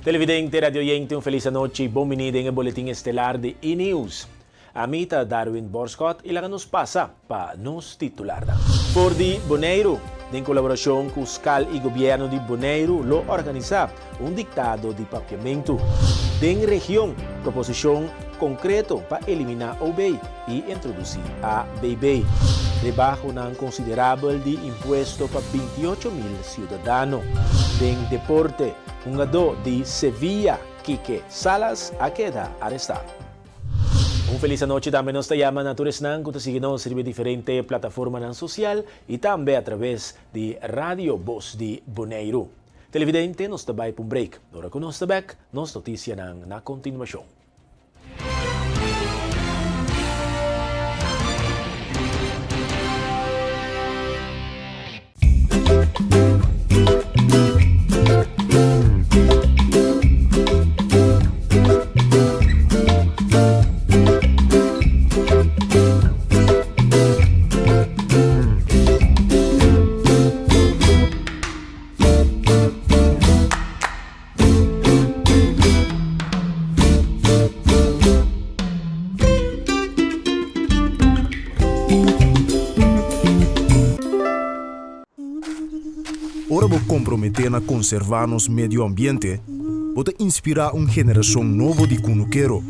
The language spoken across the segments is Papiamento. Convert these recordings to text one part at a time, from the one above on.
Televidente, radioyente, un felis anochi y bon bini den e boletin estelar di E-News. Ami ta Darwin Borschot y laga nos pasa pa nos titularnan. For di Boneiru, den kolaborashon ku skal y gobièrnu di Boneiru lo organisá un diktado di papiamentu. Den region, proposishon konkreto pa eliminá OB i introdusí ABB. Rebahonan konsiderabel di impuesto pa 28 mil siudadano. Den deporte, hungadó di Sevilla, Kike Salas, a keda arestá. Un felis anochi tambe nos ta yama na tur esnan ku ta sigui nos riba e diferente plataformanan sosial i tambe atraves di Radio Bos di Boneiru. Televidente, nos ta bai pa un break. Ora ku nos ta bèk, nos notisianan na kontinuashon. Ora bo komprometé na konservá nos medio ambiente, bo ta inspirá un generashon nobo di kunukero.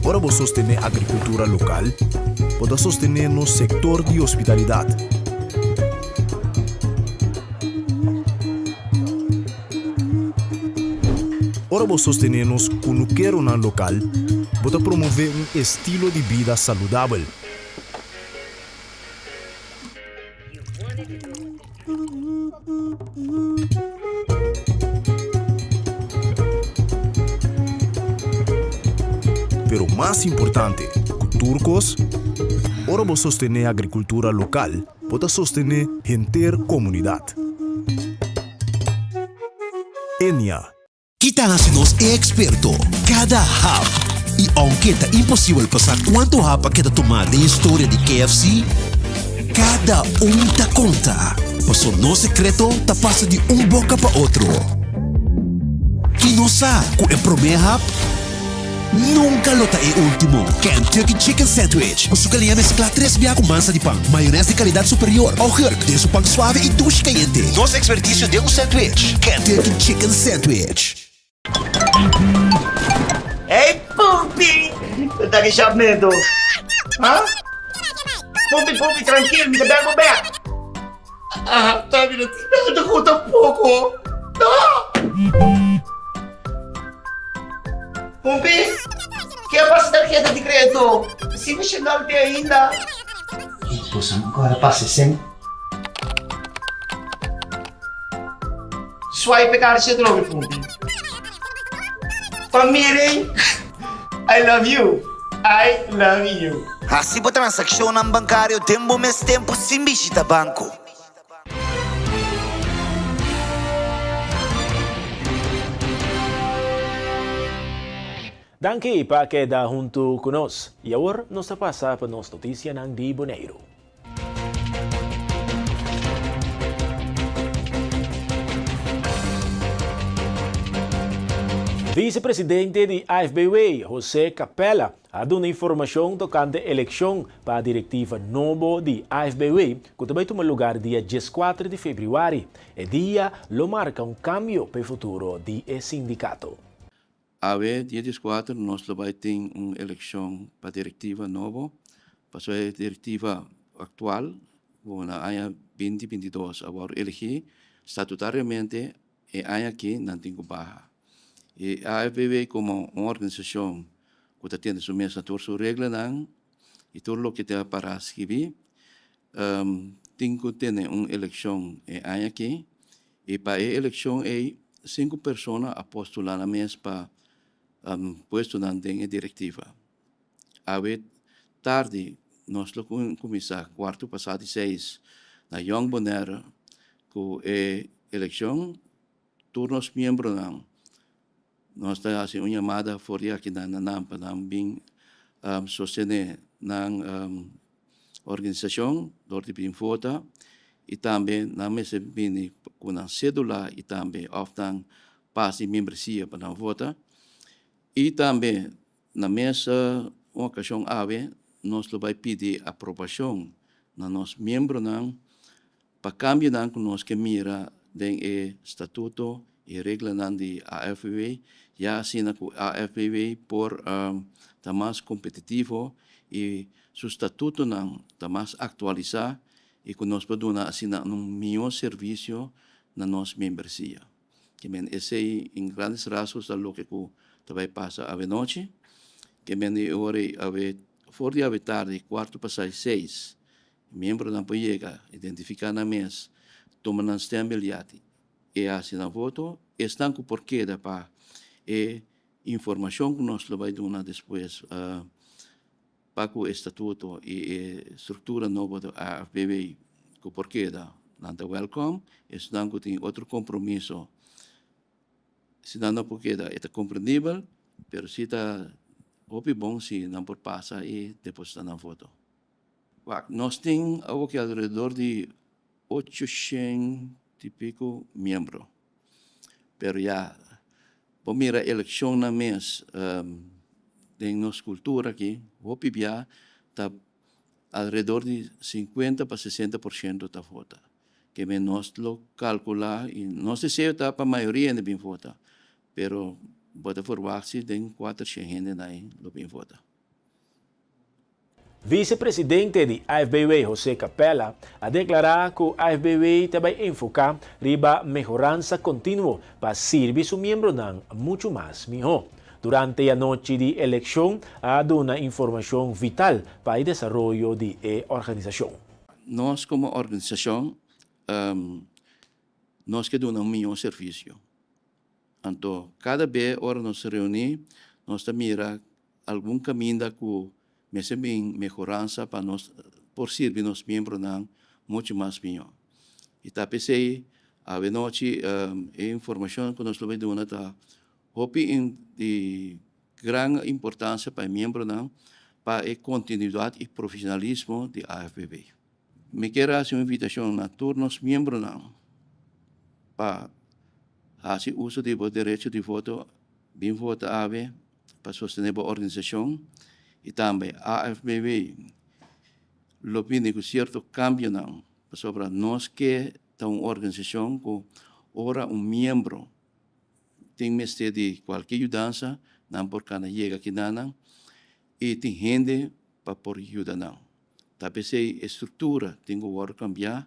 Ora bo sostené agrikultura lokal, bo ta sostené nos sektor di hospitalidat. Ora bo sostené nos kunukeronan lokal, bo ta promové un estilo di bida saludabel. Pero mas importante ku tur kos, ora bo sostené agrikultura lokal, bo ta sostené henter komunidat. Enia. Ki ta hasi nos e eksperto? Kada hap! I ounke ta imposibel pa sa kuantu hap a keda tumá den historia di KFC, kada un ta konta, paso nos sekreto ta pasa di un boka pa otro. I nos sa ku e promé hap nunka lo ta e último. Kentucky Chicken Sandwich ku su galiña mesklá tres bia ku mansa di pan, mayones di kalidat superior, augurk den su pan suave i dushi kayente. Nos ekspertisio den un sandwich, Kentucky Chicken Sandwich. Hey Pumpi! Con ta ki shapmento? Ha? Pumpi, Pumpi, trankil, mi ta bel bo bek. Ah, ta mi no tin nada ku tampoco. No! Pumpi, ke a pasa tarjeta di kredito? Si mi shendal te ainda. Boso no kòrda pasa esei? Swipe e karchi atrobe, Pumpi. Pa miren, I love you, I love you. Hasi bo transakshonnan bankario den bo mes tempu sin bishita banko. Danki pa keda huntu ku nos. I awor nos ta pasa pa nos notisianan di Boneiru. Vicepresidente di AFBW, José Capella, a duna informacion tocante eleccion pa directiva nobo di AFBW cu ta bay tuma lugar dia dieskuater di februari. E dia lo marca un cambio pa e futuro di e sindicato. Awe dia dieskuater nos lo bai tin un elekshon pa direktiva nobo, pasobra e direktiva aktual ku na aña 2022 a wòrdu elegí statutariamente e aña aki nan tin ku baha. E AFBW komo un organisashon ku ta tene su mes na tur su reglanan i tur loke ta para skibí tin ku tene un elekshon e aña aki. I pa e elekshon ei, sinku persona a postulá nan mes pa puestonan den e direktiva. Awe tardi nos lo kuminsá kuartu pasá di seis na Jong Bonaire ku e elekshon. Tur nos miembronan nos ta hasi un yamada for di akinan na nan pa nan bin. sostené nan organisashon dor di bin vota i tambe nan mester bini ku nan sédula i tambe òf nan pas di membresia pa nan vota. I tambe na mes un okashon awe nos lo bai pidi aprobashon na nos miembronan pa kambionan ku nos ke mira den e statuto i reglanan di AFBW, ya asina ku AFBW por ta mas kompetitivo i su statutonan ta mas aktualisá i ku nos por duna asina un mihó servisio na nos membresia. Ke men esei en grandes rasgos ta loke ku ta bai pasa awenochi. Ke men e ora ei awe for di awe tardi kuarto pasá seis miembronan por yega identifiká nan mes, tuma nan stembiljet i hasi nan voto. Esnan ku por keda pa e informashon ku nos lo bai duna despues Pa ku e statuto i e struktura nobo di AFBB ku por keda, nan ta wèlkòm. Esnan ku tin otro kompromiso, si nan no por keda e ta komprendibel, pero si ta hopi bon si nan por pasa i depositá nan voto. Wak, nos tin awoki alrededor di ochoshen i piko miembro. Pero ya, bo mira elekshonnan mes den nos kultura aki, hopi bia ta alrededor di sinkuenta pa sesenta por shento ta vota. Ke men nos lo kalkulá i nos deseo ta pa mayoria hende bin vota, pero bo ta ferwagt si den kuatershen hendenan ei lo bin vota. Vicepresidente di AFBW José Capella a declara cu AFBW ta bay enfoca riba mehoransa continuo pa sirbi su miembronan mucho mas miho. Durante e anochi di eleccion a duna informacion vital pa e desaroyo di e organisacion. Nos como organisacion nos ke duna un miho servicio. Anto kada be ora nos reuní nos ta mira algun kaminda ku mester bin mehoransa pa nos por sirbi nos miembronan muchu mas mihó. I ta p'esei awenochi e informashon ku nos lo bai duna ta hopi di gran importansia pa e miembronan pa e kontinuidat i profeshonalismo di AFBB. Mi kier hasi un invitashon na tur nos miembronan pa hasi uso di bo derecho di voto, bin vota awe pa sostené bo organisashon i tambe AFBW lo bini ku sierto kambionan pasobra nos ke ta un organisashon ku ora un miembro tin mester di kualke yudansa nan por kana yega kinanan i tin hende pa por yuda nan. Ta p'esei e struktura tin ku wòrdu kambiá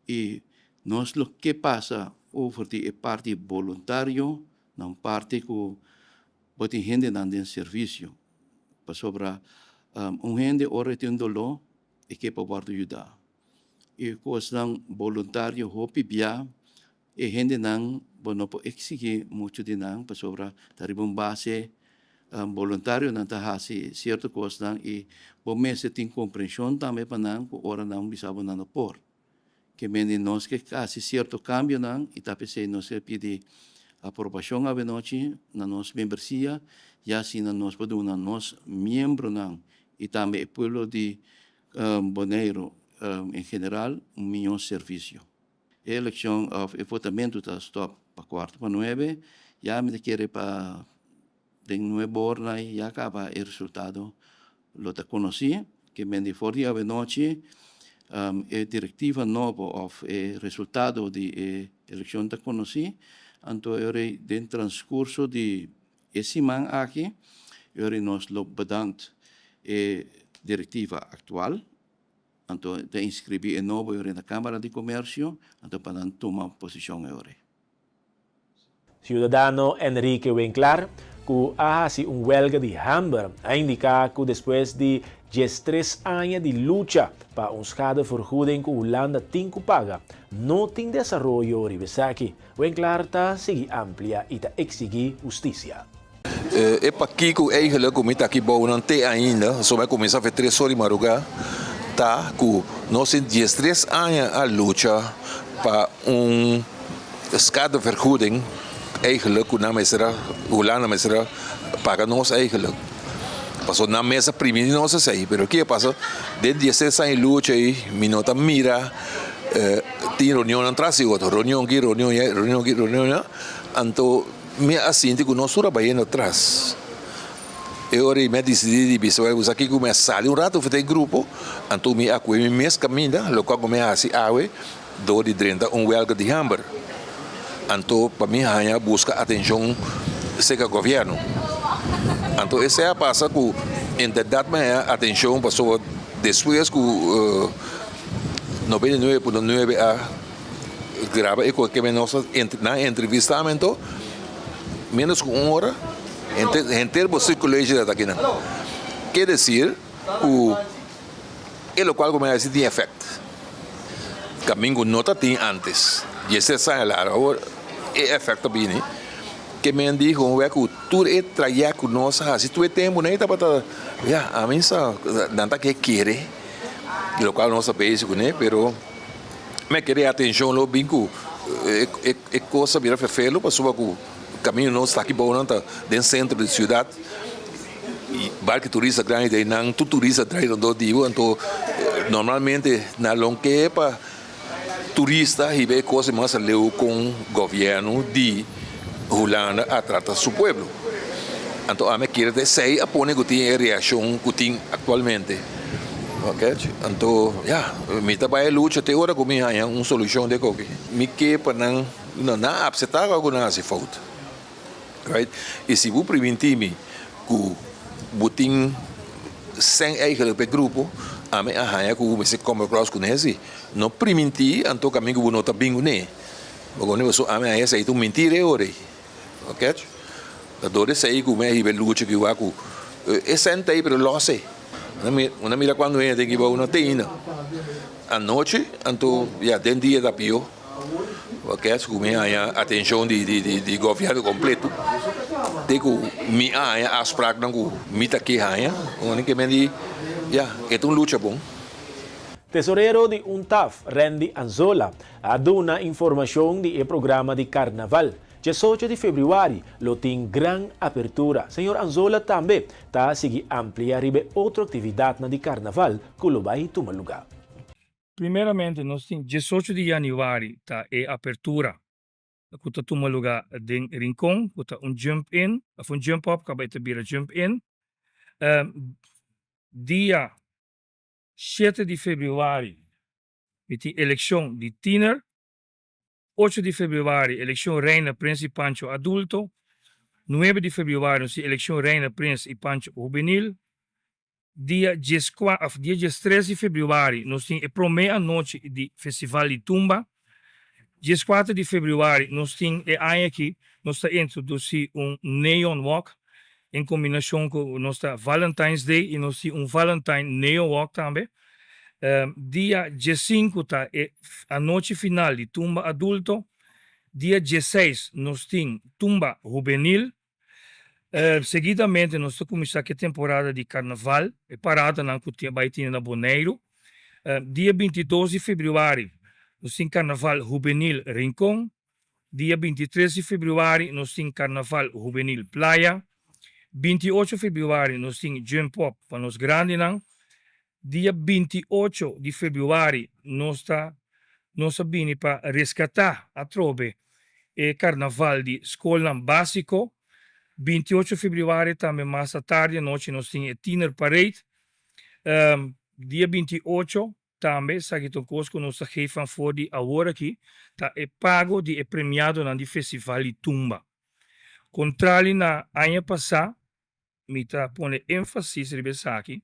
i nos lo ke pasa over di e parti boluntario na un parti ku bo tin hendenan den servisio. Pasobra un hende ora e tin un doló e ke pa wòrdu yudá. I kosnan boluntario hopi bia E hendenan bo no por eksigí muchu di nan pasobra ta riba un base boluntario nan ta hasi sierto kosnan i bo mester tin komprenshon tambe pa nan ku ora nan bisa bo nan no por. Ke mende nos ke hasi sierto kambionan i ta p'esei nos ke pidi aprobashon awenochi na nos membresia ya asina nos por duna nos miembronan i tambe e pueblo di Boneiru en general un mihó servisio. E elekshon òf e votamentu ta stòp pa kuarto pa nuebe, ya mi ta kere pa den nuebe ora ya kaba e resultado lo ta konosí. Ke men di for di awenochi e direktiva nobo òf e resultado di e elekshon ta konosí, anto e ora ei den transkurso di e siman aki e ora ei nos lo bedankt e direktiva aktual. Anto ta inscribi e nobo e ora na Camara di Comercio, anto pa nan tuma posicion e ora. Ciudadano Enrique Winklaar, cu a haci un welga di hamber, a indica cu despues di diestres aña di lucha pa un schadevergoeding cu Hulanda tin cu paga, no tin desaroyo riba esaki. Winklaar ta sigui amplia y ta exigi husticia. E pakiko eigenlijk ku mi ta aki bou nan te ainda, pasobra mi a kuminsá fe tres or di marugá, ta ku nos tin diestres aña a lucha pa un schadevergoeding eigenlijk ku nan mester a, Hulanda mester a paga nos eigenlijk. Paso nan mes a primindi nos esei, pero ke a pasa den diestres aña lucha ei mi no ta mira tin reunionnan tras di otro, reunion aki, reunion allá, reunion aki, reunion allá, anto mi a sinti ku nos tur a bayendo atras. E ora ei mi a disidí di bisa wèl ku kiko mi a sali un rato for den grupo, anto mi a kohe mi mes kaminda, lokual ku mi a hasi awe dor di drenta un wèlga di hamber. Anto pa mi haña buska atenshon serka gobièrnu. Anto esei a pasa ku inderdat mi haña atenshon pasobra despues ku 99.9 a graba e ku ke nos nan entrevista mi anto menos ku un ora henter bo circulation ta akinan. Ke desir ku e lokual ku mi a hasi tin efèkt. Kamin ku no ta tin antes. Diestres aña largu awor e efèkt ta bini. Ke men di kon wè ku tur e trayèkt ku nos a hasi tur e tempu nan e tabata ya ami sa nan ta ke kere lokual nos ta bezig kuné pero mi a kere e atenshon lo bin ku e kos a bira ferfelu pasobra ku kaminda nos ta aki bou nan ta den sentro di siudat. Y barki turista grandi ta einan, tur turista trae rondó di bo, anto normalmente nan lo ke pa turista hiba e kos mas aleu kon gobièrnu di Hulanda a trata su pueblo. Anto ami a kere ta esei a pone ku tin e reakshon ku tin aktualmente. Anto ya, mi ta bai a lucha te ora ku mi haña un solushon di e koki. Mi ke pa nan, nan apseptá ku nan hasi fout. Right? Y si bo priminti mi cu bo tin cen eigenlijk p'e grupo, ami a haya cu bo mester come across cu ne si. No priminti anto cu ami cu bo no ta bin cu ne. Bo comprende? Pasobra ami a haya esey ta un mentira e ora ey. Bo catch? Ta dor esey cu mi a hiba e lucha cu wak cu e cen ta ey pero los ey. Una mira cuando hende tin kiba una teina. Anochi anto ya den dia ta pio. Porque ku mi haña atenshon di di di gobièrnu kompleto te ku mi a haña afspraknan ku mi ta ke haña ke men di ya e ta un lucha bon. Tesorero di UNTAF, Randy Anzola, a duna informashon di e programa di Karnaval. Diesocho di febrüari lo tin gran apertura. Señor Anzola tambe ta sigui amplia riba e otro aktividatnan di Karnaval ku lo bai tuma lugá. Primeramente nos tin diesocho di januari ta e apertura ku ta tuma luga den Rincon ku ta un jump in of un jump up kaba e ta bira jump in. Dia shete di februari mi tin elekshon di tiner. Ocho di februari elekshon Reina Prins i Pancho adulto. Nuebe di februari nos tin elekshon Reina Prins i Pancho hubenil. Dia dieskua of dia diestres di februari nos tin e prome anochi di Festival di Tumba. Dieskuater di februari nos tin e aña aki nos ta introduci un Neon Walk en kombinashon ku nos ta Valentine's Day i nos tin un Valentine Neon Walk tambe. Dia diesinku ta e anochi final di Tumba Adulto. Dia dieseis nos tin Tumba Hubenil. Seguidamente nos ta kuminsá ku e temporada di karnaval, e paradanan ku tin bai tene na Boneiru. Dia 22 di febrüari nos tin Karnaval Hubenil Rincon. Dia 23 di febrüari nos tin Karnaval Hubenil Playa. 28 febrüari nos tin Jump Up pa nos grandinan. Dia 28 di febrüari nos ta nos a bini pa reskatá atrobe e karnaval di skolnan básiko. 28 febrüari tambe mas atardi anochi nos tin e Tiener Parade. Dia 28 tambe esaki ta un kos ku nos ta geef van for di awor aki ta e pago di e premiadonan di Festival di Tumba. Kontrali na aña pasá mi ta pone énfasis riba esaki,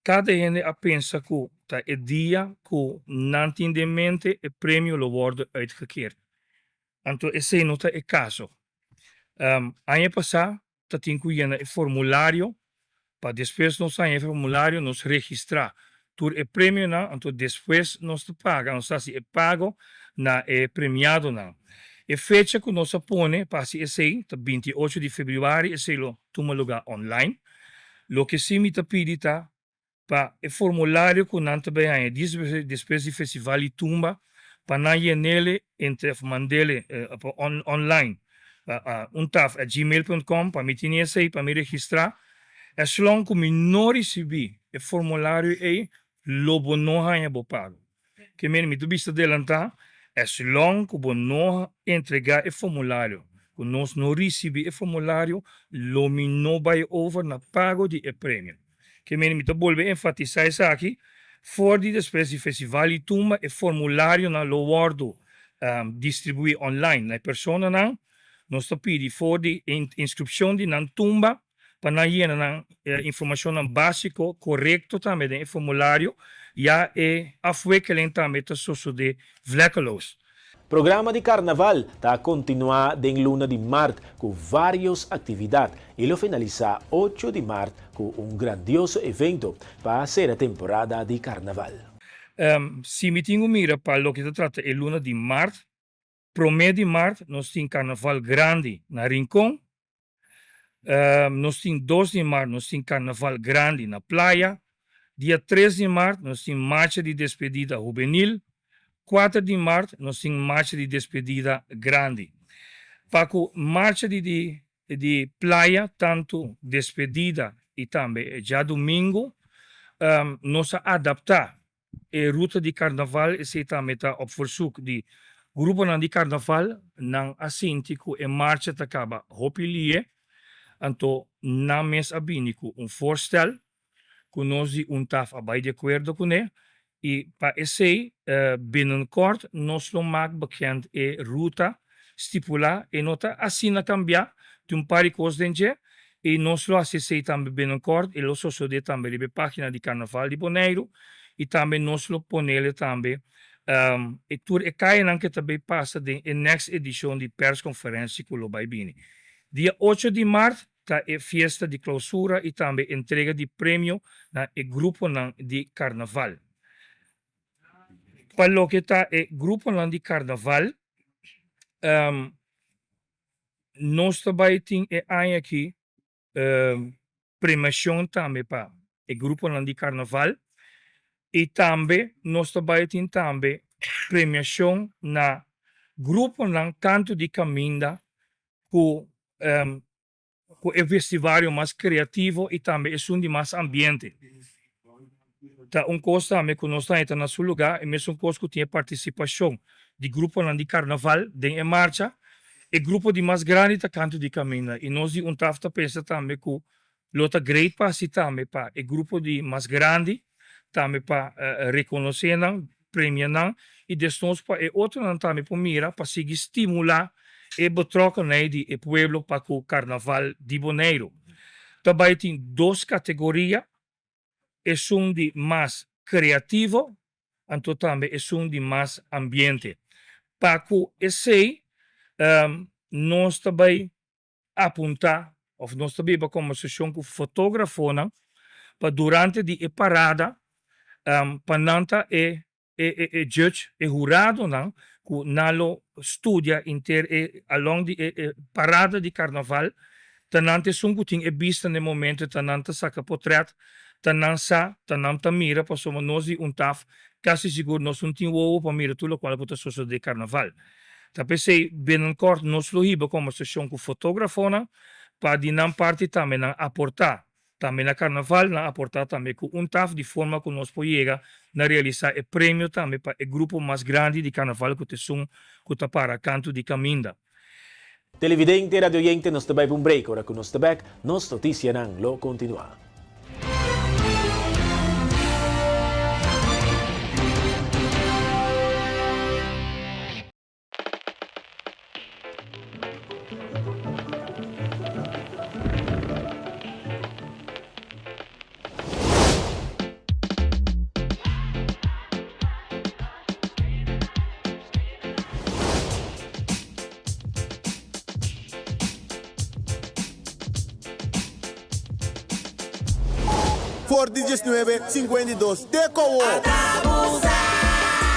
Kada hende a pensa ku ta e dia ku nan tin den mente e premio lo wòrdu uitgekeerd. Anto esei no ta e kaso. Aña pasá ta tin ku yena e formulario pa despues nos haña e formulario nos registrá tur e premionan anto despues nos ta paga, nos ta hasi e pago na e premiadonan. E fecha ku nos a pone pa hasi esei ta 28 di febrüari, esei lo tuma lugá online. Loke si mi ta pidi ta pa e formulario ku nan ta bai haña despues di Festival di Tumba pa nan yenele entre of mandele pa online pa untaf at gmail punt com pa mi tene esei pa mi registrá. Eslon ku mi no risibí e formulario ei, lo bo no haña bo pago. Ke mene mi ta bisa delantá, eslon ku bo no entregá e formulario, ku nos no risibí e formulario, lo mi no bai over na pago di e premio. Ke mene mi ta bolbe enfatisá esaki, for di despues di Festival di Tumba e formularionan lo wòrdu distribuí online na e personanan. Nos ta pidi for di inskripshon di nan tumba pa nan yena nan informashonnan básiko korekto tambe den e formulario, ya e afwikkeling tambe ta sosodé vlekkeloos. Programa di Karnaval ta kontinuá den luna di mart ku vários aktividat i lo finalisá ocho di mart ku un grandioso evento pa sera temporada di Karnaval. Si mi tin ku mira pa loke ta trata e luna di mart, Promé di mart nos tin karnaval grandi na Rincon. Nos tin dos di mart nos tin karnaval grandi na Playa. Dia tres di mart nos tin marcha di despedida hubenil. Kuater di mart nos tin marcha di despedida grandi. Pa ku marcha di di di Playa tantu despedida i tambe djadumingu nos a adaptá E ruta di karnaval esei tambe ta op verzoek di gruponan di karnaval. Nan a sinti ku e marcha ta kaba hopi lie, anto nan mes a bini ku un voorstel ku nos di UNTAF a bai di akuerdo kuné i pa esei binnenkort nos lo mak bekend e ruta stipulá. E no ta asina kambiá, tin un par di kos den dje I nos lo hasi esei tambe binnenkort, e lo sosodé tambe riba e página di Karnaval di Boneiru i tambe nos lo ponele tambe e tur e kayanan ke ta bay pasa den e next edishon di perskonferensi ku lo bay bini. Dia ocho di mart ta e fiesta di klousura i tambe entrega di premio na e gruponan di Karnaval. Pa loke ta e gruponan di Karnaval, Nos ta bai tin e aña aki premiacion tambe pa e gruponan di carnaval y tambe nos ta bai tin tambe premiacion na gruponan tanto di caminda cu cu e vestivario mas creativo y tambe esun di mas ambiente. Ta un kos tambe ku nos ta heta na su lugá, e mesun kos ku tin e partisipashon di gruponan di karnaval den e marcha. E grupo di mas grandi ta kantu di kaminda i nos di UNTAF ta pensa tambe ku lo ta great pa hasi tambe pa e grupo di mas grandi tambe pa rekonosé nan, premia nan i desnos pa e otronan tambe por mira pa sigui stimulá e betrokkenheid di e pueblo pa ku karnaval di Boneiru. Ta bai tin dos kategoria. esun di mas kreativo anto tambe esun di mas ambiente. Pa ku esei nos ta bai apuntá òf nos ta biba kombersashon ku fotógrafonan pa durante di e parada pa nan ta e e judge, e huradonan ku nan lo studia inter e along di e parada di karnaval, ta nan ta esun ku tin e bista na e momento, ta nan ta saka potret, ta nan sa, ta nan ta mira pasobra nos di un taf kasi sigur nos no tin wowo pa mira tur lokual ku ta sosode karnaval. Ta p'esei binnenkort nos lo hiba kombersashon ku fotografonan pa di nan parti tambe nan aportá Tambe na Carnaval nan a porta tambe cu un taf di forma cu nos por yega na realisa e premio tambe pa e grupo mas grandi di Carnaval cu ta esun cu ta para canto di caminda. Televidente, radioyente, nos ta bai pa un break. Ora cu nos ta bek, nos noticianan lo continua. For di diesnuebe sinkuenta i dos te kowo!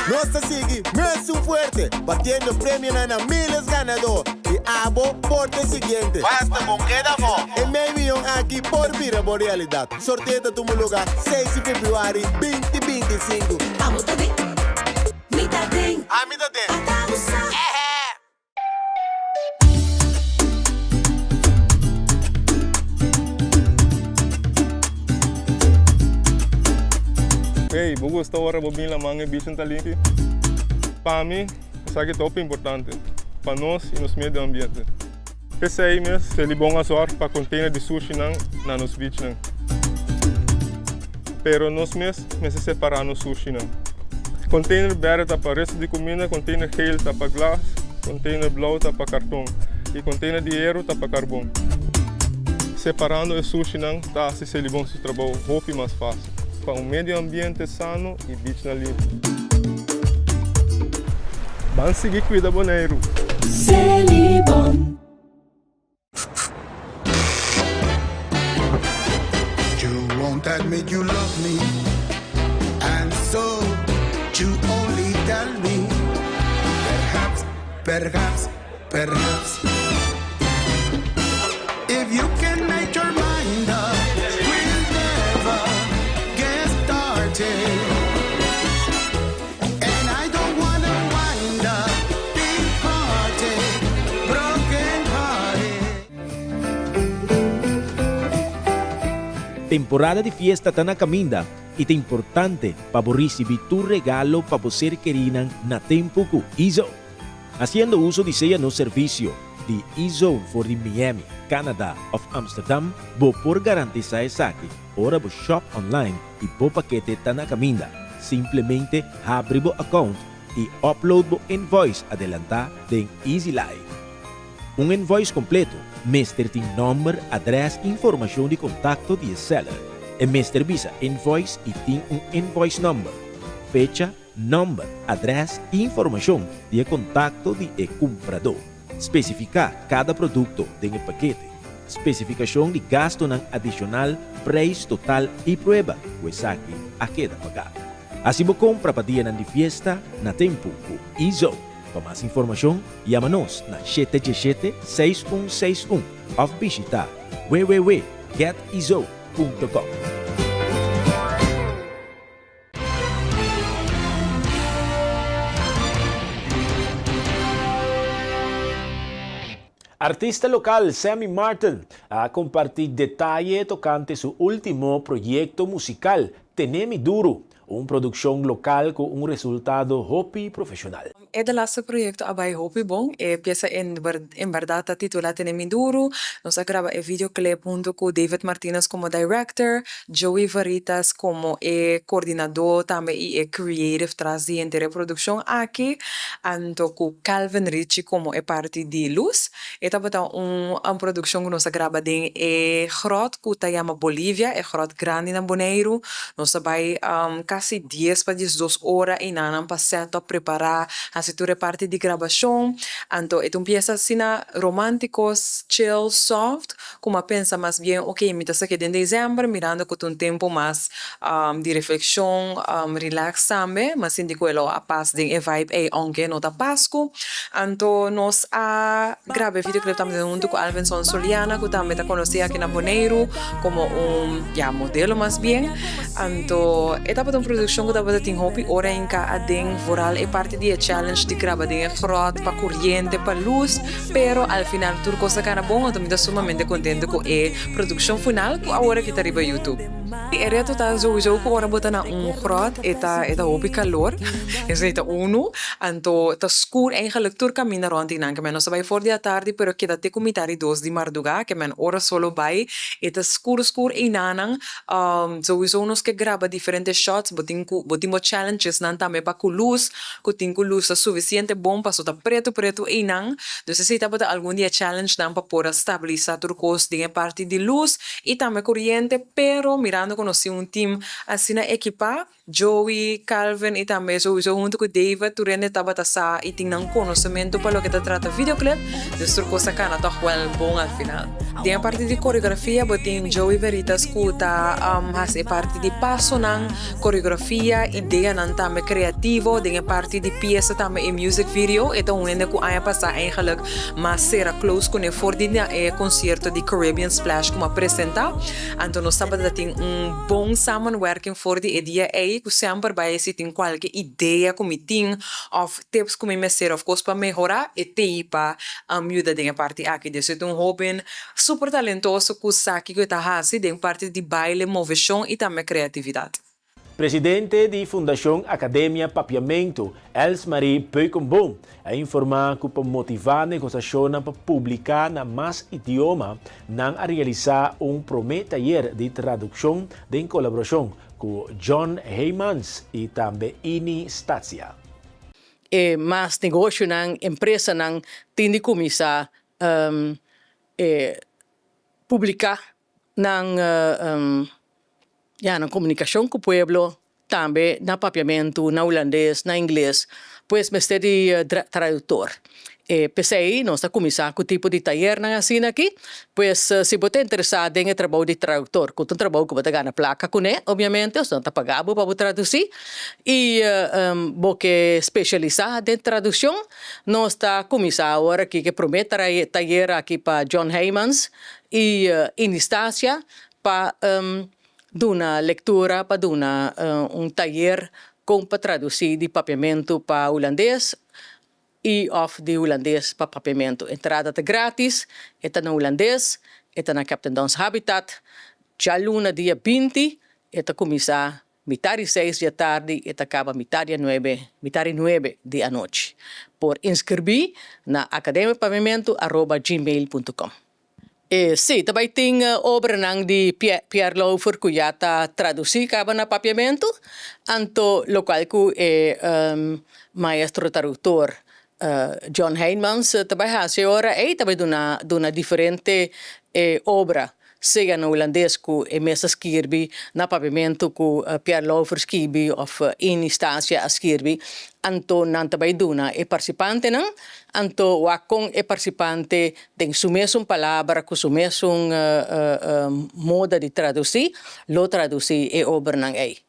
Nos ta sigui mesun fuerte, batiendo premionan na miles ganadó, i abo por ta e siguiente. Basta bon keda afó! E mei miyon aki por bira bo realidat. Sorteo ta tuma luga seis di februari binti 25. Abo ta den, mi ta den. Ami ta den. Ata bo sa. Ehe! Ey, bo gusta ora bo bin laman e bichin ta limpi? Pa mi, esaki ta hopi importante pa nos y nos medio ambiente. P'esey mes, Selibon a zorg pa container di sushinan na nos beachnan. Pero nos mes mester separa nos sushinan. Container berde ta pa resto di cuminda, container geel ta pa glas, container blauw ta pa carton y container di hero ta pa carbon. Separando e sushinan ta haci Selibon su trabou hopi mas facil pa un medio ambiente sano y beachnan limpi. Ban sigui cuida Boneiru! Selibon. You won't admit you love me And so you only tell me Perhaps, perhaps, perhaps If you can make your mind up We'll never get started And I don't wanna wind up Big hearted, broken hearted Temporada di fiesta ta na caminda y ta importante pa bo ricibi tur regalo pa bo ser kerinan na tempo cu Izo. Haciendo uso di sea nos servicio di E-Zone for di Miami, Canada of Amsterdam, bo por garantisa esaki ora bo shop online y bo pakete ta na caminda. Simplemente habri bo account y upload bo invoice adelanta den EasyLife. Un invoice completo mester tin nomber, adres y informacion di contacto di e seller. E mester bisa invoice y tin un invoice number, fecha, Nòmber, adrès i informashon di e kontakto di e kumpradó. Spesifiká kada produkto den e pakete. Spesifikashon di gastunan adishonal, preis total i prueba ku esaki a keda pagá. Hasi bo kompra pa dianan di fiesta na tempu ku Ezo. Pa mas informashon, yama nos na shete djeshete, 61 61 òf bishitá www getizo punto com. Artista lokal Sammy Martin a kompartí detaye tokante su último proyekto musikal, Tene Mi Duru, un produkshon lokal ku un resultado hopi profeshonal. E de laatste proyecto a bay hopi bon. E pieza en en berdad ta titula Tene Mi Duru. Nos a graba e videoclip hunto cu David Martinez como director, Joey Veritas como e coordinador tambe y e creative tras di henter e produccion aki, anto cu Calvin Ritchie como e parti di luz. E tabata un produccion cu nos a graba den e grot cu ta yama Bolivia, e grot grandi na Boneiru. Nos a bay casi dies pa diesdos ora eynanan pa set up, prepara, haci tur e parti di grabacion. Anto e ta un pieza asina romantico, chill, soft, cu mi a pensa mas bien, ok, mi ta saki den december mirando cu ta un tempo mas di reflexion, relax tambe. Mi a sinti cu e lo a pas den e vibe ey, aunke no ta Pascu. Anto nos a graba e videoclip tambe hunto cu Alvinson Soliana cu tambe ta conoci aki na Boneiru como un, ya, modelo mas bien. Anto e tabata un produccion cu tabata tin hopi ora hinca aden, vooral e parti di e challenge di graba den e grot pa curiente, pa luz, pero al final tur cos a cana bon, anto mi ta sumamente contento cu e produccion final cu awor aki ta riba YouTube. E reto ta souiso cu ora bo ta na un grot e ta e ta hopi calor, esey ta uno, anto ta scur eigenlijk tur caminda rond di nan, ke men nos ta bay for di atardi pero keda te cu mitad di dos di marduga, ke men ora solo bay e ta scur scur eynanan, souiso nos ke graba diferente shots, bo tin cu bo tin bo challenges nan tambe pa cu luz, cu tin cu luz ta suficiente bon paso ta preto preto eynan, dus esey tabata algun di e challenge nan pa por a stabilisa tur cos den e parti di luz y tambe coriente, pero mirando cu nos tin un team asina ekipa, Joey, Calvin y tambe souiso hunto cu David tur hende tabata sa y tin nan conocemento pa loke ta trata videoclip, dus tur cos a cana toch wel bon al final. Den e parti di coreografia bo tin Joey Veritas cu ta haci e parti di pasonan, coreografia, ideanan tambe creativo, den e parti di pieza tambe e music video, e ta un hende cu aña pasa eigenlijk mas cera close cune for di na e concierto di Caribbean Splash cu a presenta, anto nos tabata tin un bon samenwerking for di e dia ey cu semper bay si tin cualke idea cu mi tin of tips cu mi mester of cos pa mehora e tey pa yuda den e parti aki. Dus e ta un hoben super talentoso cu sa kico e ta haci den parti di baile, movecion y tambe creatividad. Presidente di Fundashon Akademia Papiamentu, Elsmarie Beukenboom, a informá ku pa motivá negosashonnan pa publiká na mas idioma, nan a realisá un promé tayer di tradukshon den kolaborashon ku John Heijmans i tambe Ini Statia. E mas negoshonan, empresanan tin di kuminsá publiká nan ya nan komunikashon ku pueblo tambe na papiamentu, na hulandes, na ingles, pues mester di traduktor. E p'esei nos ta kuminsá ku tipo di tayernan asina aki, pues si bo ta interesá den e trabou di traduktor, ku ta un trabou ku bo ta gana plaka kuné obiamente, osino ta paga bo pa bo tradusí, i bo ke spesialisá den tradukshon, nos ta kuminsá awor aki ku e promé tayer aki pa John Heijmans i Inistasia pa duna lektura, pa duna un tayer kon pa tradusí di papiamentu pa hulandes i òf di hulandes pa papiamentu. Entrada ta grátis, e ta na hulandes, e ta na Captain Don's Habitat. Djaluna dia 20 e ta kuminsá mitar di seis di atardi e ta kaba mitar di nuebe, mitar di nuebe di anochi. Por inskribí na akademiapapiamentu arroba gmail punto com. E sí, ta bai tin obranan di Pierre Lauffer ku ya ta tradusí kaba na papiamentu, anto lokual ku e maestro traduktor John Heijmans ta bai hasi e ora ei, ta bai duna duna diferente obra sea na hulandes ku e mes a skirbi, na papiamentu ku Pierre Lauffer skibi òf Ini Stasia a skirbi, anto nan ta bai duna e partisipantenan, anto wak kon e partisipante Den su mesun palabra ku su mesun moda di tradusí, lo tradusí e obranan ei.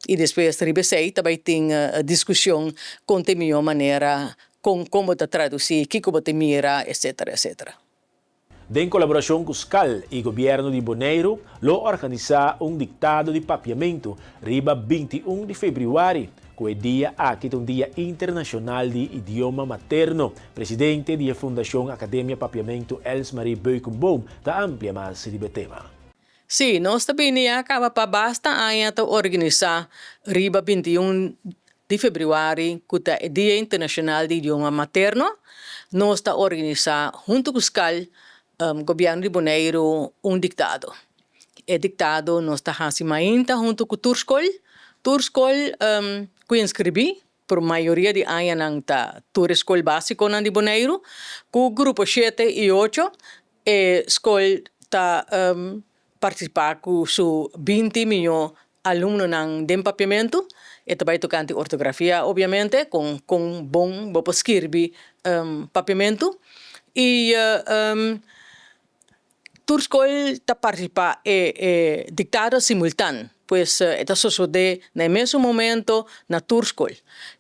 I despues riba esei ta bai tin diskushon kon ta e mihó manera, kon kon bo ta tradusí, kiko bo ta mira, etsetera, etsetera. Den kolaborashon ku skal i gobièrnu di Boneiru lo organisá un diktado di papiamentu riba 21 di febrüari, ku e dia aki ta un dia internashonal di idioma materno. Presidente di e Fundashon Akademia Papiamentu Elsmarie Beukenboom ta amplia mas riba e tema. Sí, nos ta bini ya kaba pa basta aña ta organisá riba 21 di febrüari ku ta e Dia Internashonal di Idioma Materno. Nos ta organisá huntu ku skal Gobièrnu di Boneiru un diktado. E diktado nos ta hasi mainta huntu ku tur skol. Tur skol ku inskribí Por mayoria di añanan ta tur e skol básikonan di Boneiru. Ku grupo shete i ocho e skol ta partisipá ku su 20 mió alumnonan den papiamentu. E ta bai tokante ortografia obiamente, kon kon bon bo por skirbi papiamentu. I Tur skol ta partisipá e e diktado simultan, pues e ta sosodé na e mesun momento na tur skol.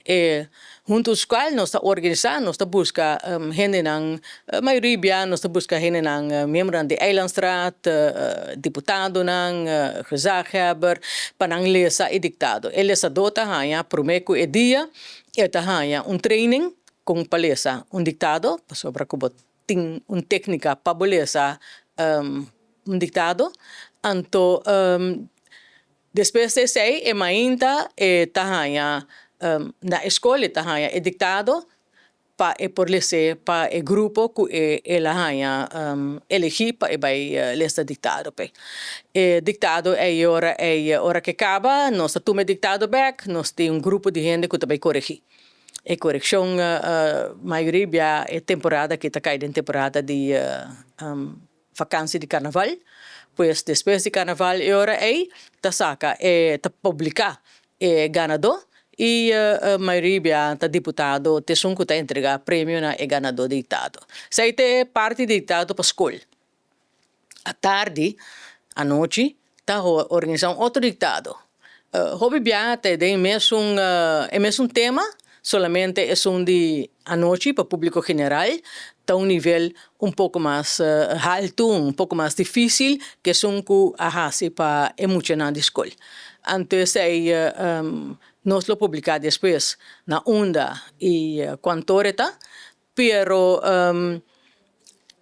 E huntu skual nos ta organisá, nos ta buska hendenan, mayoria bia nos ta buska hendenan miembronan di Eilandsraad, diputadonan, gezaghebber, pa nan lesa e diktado. E lesadó ta haña promé ku e dia e ta haña un training kon pa lesa un diktado, pasobra ku bo Tin un téknika pa bo lesa un diktado. Anto despues di esei e mainta e ta haña na e skol e ta haña e diktado pa e por les'é pa e grupo ku e el a haña elegí pa e bai lesa diktado p'e. E diktado ei ora ei ora ke kaba nos ta tuma e diktado bèk nos tin un grupo di hende ku ta bai koregí. E korekshon mayoria bia e temporada aki ta kai den temporada di vakansi di karnaval. Pues despues di karnaval e ora ei ta saka e ta publiká e ganadó i mayoria bia ta diputado t'esun ku ta entregá premio na e ganadó di diktado. Esei ta e parti di diktado pa skol. Atardi, anochi, ta organisa un otro diktado. Hopi biaha ta den e mesun e mesun tema, solamente esun di anochi pa publico general ta un nivel un poco mas haltu, un poco mas dificil ke esun ku a hasi pa e muchanan di skol. Anto esei nos lo publica despues na unda i kuantor e ta, Pero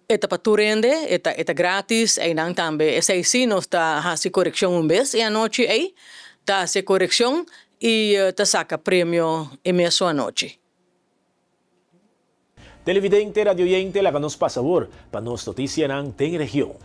e ta pa tur hende, e ta e ta gratis, einan tambe esei si nos ta hasi korekshon un bes e anochi ei. Ta hasi e korekshon i ta saka premio e mesun anochi. Televidente, radioyente laga nos pasa awor pa nos noticianan den region.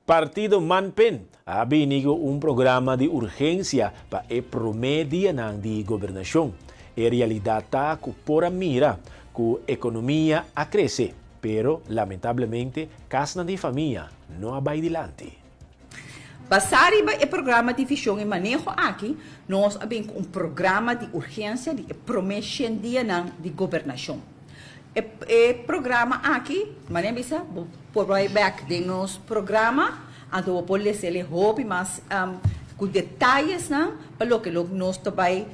Partido Manpen a bini ku un programa di urgensia pa e promé dianan di gobernashon. E realidat ta ku por a mira ku ekonomia a krese, pero lamentablemente kasnan di famia no a bai dilanti. Basá riba e programa di vishon i maneho aki, nos a bin ku un programa di urgensia di e promé shen dianan di gobernashon. E programa aki, manera bisa, bo por bai bek den nos programa, anto bo por lesa el hopi mas ku detayesnan pa loke lo nos ta bai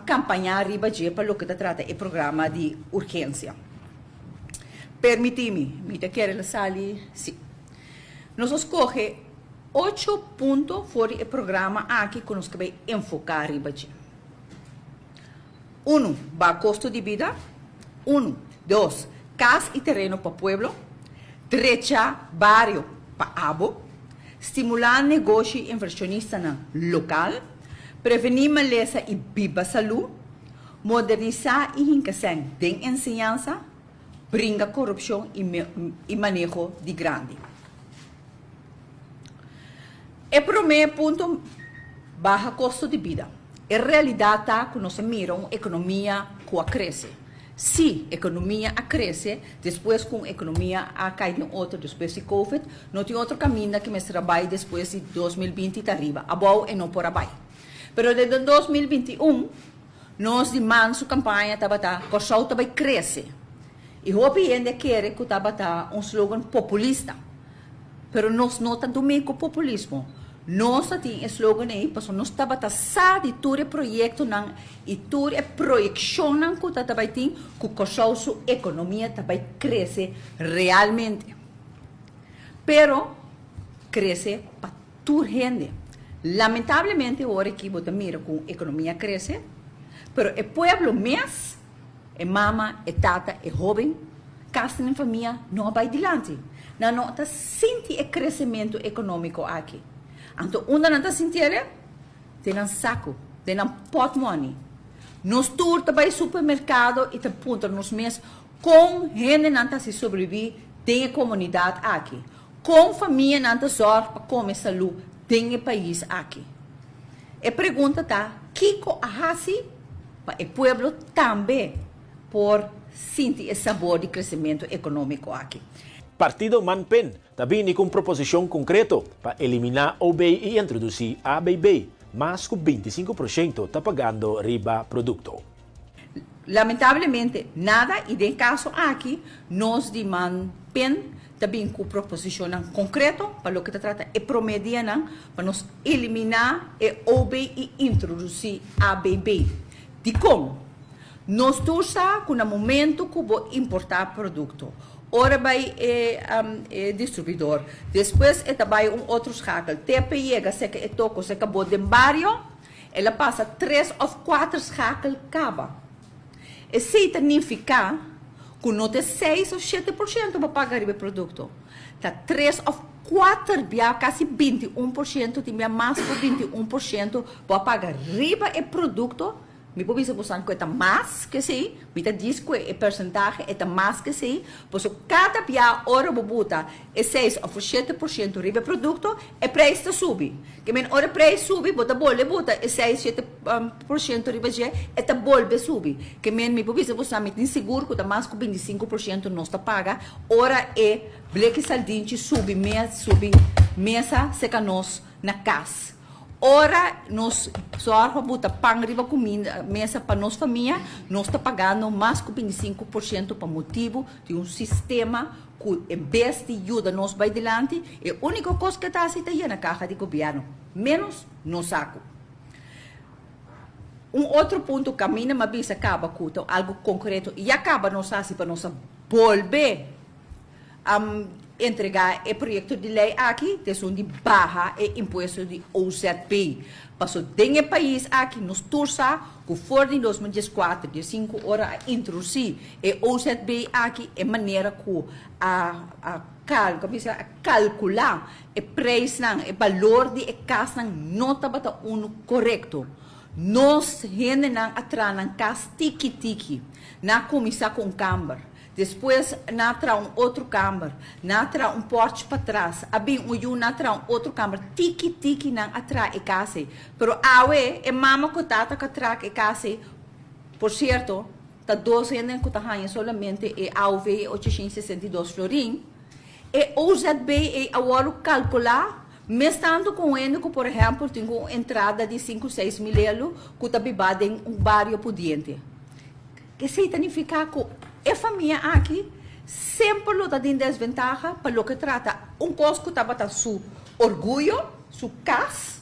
kampañá riba dje pa loke ta trata e programa di urgensia. Permití mi, mi ta kere lo sali, sí. Nos a skohe ocho punto for di e programa aki ku nos ke bai enfoká riba dje. Unu, baha kosto di bida. Unu, dos, kas i tereno pa pueblo. Drecha bario pa abo. Stimulá negoshi i invershonistanan lokal. Prevení malesa i biba salú. Modernisá i hinka sèn den enseñansa. Bringa korupshon i maneho di grandi. E promé punto, baha kosto di bida. E realidat ta ku nos a mira un ekonomia ku a krese. Sí, ekonomia a krese despues ku un ekonomia a kai den otro despues di covid. No tin otro kaminda ku mester a bai despues di 2020 ta riba. Abou e no por a bai. Pero den 2021 nos di man su kampaña tabata Kòrsou ta bai krese. I hopi hende a kere ku tabata un slogan populista. Pero nos no ta dumí ku populismo. Nos ta tin e slogan ei pasobra nos tabata sa di tur e proyektonan i tur e proyekshonnan ku ta ta bai tin ku Kòrsou su ekonomia ta bai krese realmente. Pero krese pa tur hende. Lamentablemente ora aki bo ta mira ku ekonomia krese, pero e pueblo mes. E mama, e tata, e hóben, kas den famia no a bai dilanti. Nan no ta sinti e kresementu ekonómiko aki. Anto unda nan ta sinti el? Den nan saku, den nan pòtmòni. Nos tur ta bai supermerkado i ta puntra nos mes kon hendenan ta hasi sobrebibí den e komunidat aki. Kon famianan ta zòrg pa kome salú den e pais aki. E pregunta ta, kiko a hasi? Pa e pueblo tambe por sinti e sabor di kresementu ekonómiko aki. Partido Manpen ta bini ku un proposishon konkreto pa eliminá OB i introdusí ABB. Mas ku 25 porshento ta pagando riba produkto. Lamentablemente nada i den kaso aki nos di Manpen ta bin ku proposishonnan konkreto pa loke ta trata e promé dianan pa nos eliminá e OB i introdusí ABB. Dikon? Nos tur sa ku na momentu ku bo importá produkto, ora bai e e distribuidor, despues e ta bai un otro schakel, te pa e yega seka e toko seka bo den bario, el a pasa tres òf kuater schakel kaba. Esei ta nifiká ku no ta e seis òf shete por shento bo paga riba e produkto, ta tres òf kuater bia, kasi 21%, tin bia mas ku 21% bo a paga riba e produkto. Mi por bisa bosan ku e ta mas ku esei, mi ta dis ku e persentahe e ta mas ku esei, pasobra kada bia ora bo buta e seis òf 7% riba e produkto, e preis ta subi. Ke men ora e preis subi bo ta bolbe buta e seis 7% riba dje e ta bolbe subi. Ke men mi por bisa bo sa mi tin sigur ku ta mas ku 25% nos ta paga ora e bleki saldinchi subi mes subi mesa seka nos na kas. Ora nos sòrg pa buta pan riba kuminda mesa pa nos famia nos ta pagando mas ku 25% pa motibu di un sistema ku en bes di yuda nos bai dilanti, e úniko kos ku e ta hasi ta yena kaha di gobièrnu, ménos nos saku. Un otro punto kaminda mi a bisa kaba ku ta algu konkreto i ya kaba nos hasi pa nos a bolbe. entregá e proyekto di lei aki ta esun di baha e impuesto di OZB. Paso den e pais aki nos tur sa ku for di 2014, 15 ora a introdusí e OZB aki e manera ku a a kal ku a bisa a kalkulá e preisnan, e balor di e kasnan no tabata unu korekto. Nos hendenan a traha nan kas tiki tiki. Nan a kuminsá ku un kamber. Despues nan a traha un otro kamber. Nan a traha un pòrch patras. A bin un yu, nan a traha un otro kamber. Tiki tiki nan a traha e kas ei. Pero awe e mama ku tata ku a traha e kas ei, por sierto, ta dos hende ku ta haña solamente e AOV e 862 florin. E OZB ei a wòrdu kalkulá mes tantu ku un hende ku por ehèmpel tin ku un entrada di sinku seis mil elu ku ta bibá den un bario pudiente. Esei ta nifiká ku e famia aki semper lo ta den desventaha pa loke trata un kos ku tabata su orguyo, su kas,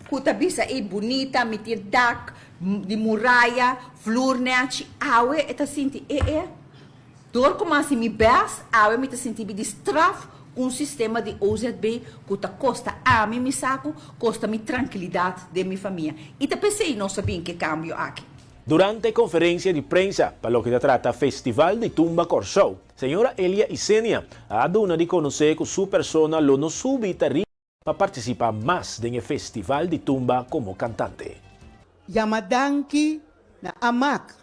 ku ta bisa ei bunita, mi tin dak di muraya, flur nèchi, awe e ta sinti e e. Dor ku mi hasi mi bèst, awe mi ta sinti mi di straf ku un sistema di OZB ku ta kosta ami mi saku, kosta mi trankilidat den mi famia. I ta p'esei nos a bin ku e kambio aki. Durante konferensia di prensa pa loke ta trata Festival di Tumba Kòrsou, señora Elia Isenia a duna di konosé ku su persona lo no subi tarifa pa partisipá mas den e Festival di Tumba komo kantante. Yama danki na Amak